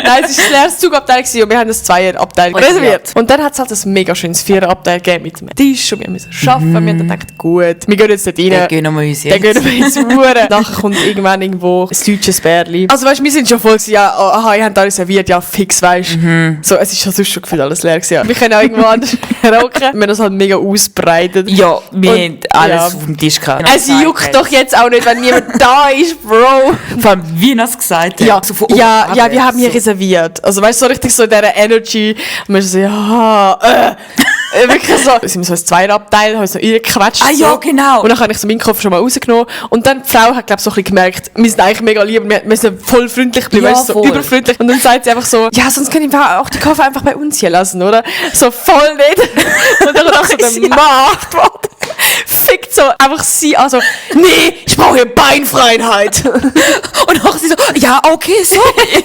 Nein, es war ein leeres Zugabteil und wir haben ein Zweierabteil reserviert. Und dann hat es halt ein mega schönes Viererabteil gegeben mit einem Tisch und wir mussten arbeiten. Wir haben dann gedacht, gut, wir gehen jetzt nicht rein. Dann gönnen wir uns jetzt. Dann gehen wir ins Uhren. Nachher kommt irgendwann irgendwo ein deutsches Bärli. Also weißt du, wir sind schon voll gewesen, ja, aha, ihr habt alles serviert, ja fix, weißt du. So, es ist schon sonst schon gefühlt alles leer gewesen. Ja. Wir können auch irgendwo anders rocken. Wir haben das halt mega ausbreitet. Ja, wir haben alles auf dem Tisch gehabt. Es juckt doch jetzt auch nicht, wenn niemand da ist, Bro. Vor allem, wie er es gesagt hat. Ja, So von ja, oben ja, wir ab, haben hier so. reserviert. Also weißt du, so richtig so in dieser Energy. Und wir so, ja, wirklich so. Da sind wir so ins Zweierabteil, haben uns noch reingequetscht. Ah ja, so. genau. Und dann habe ich so meinen Koffer schon mal rausgenommen. Und dann die Frau hat, glaube ich, so ein bisschen gemerkt, wir sind eigentlich mega lieb, wir sind voll freundlich bleiben, Ja, weißt du, so voll. überfreundlich. Und dann sagt sie einfach so, ja, sonst können wir auch die Koffer einfach bei uns hier lassen, oder? So voll nicht. Und dann hat so der Mann fickt so einfach sie, also, nee, ich brauche hier Beinfreiheit. Und auch sie so, ja, okay, sorry.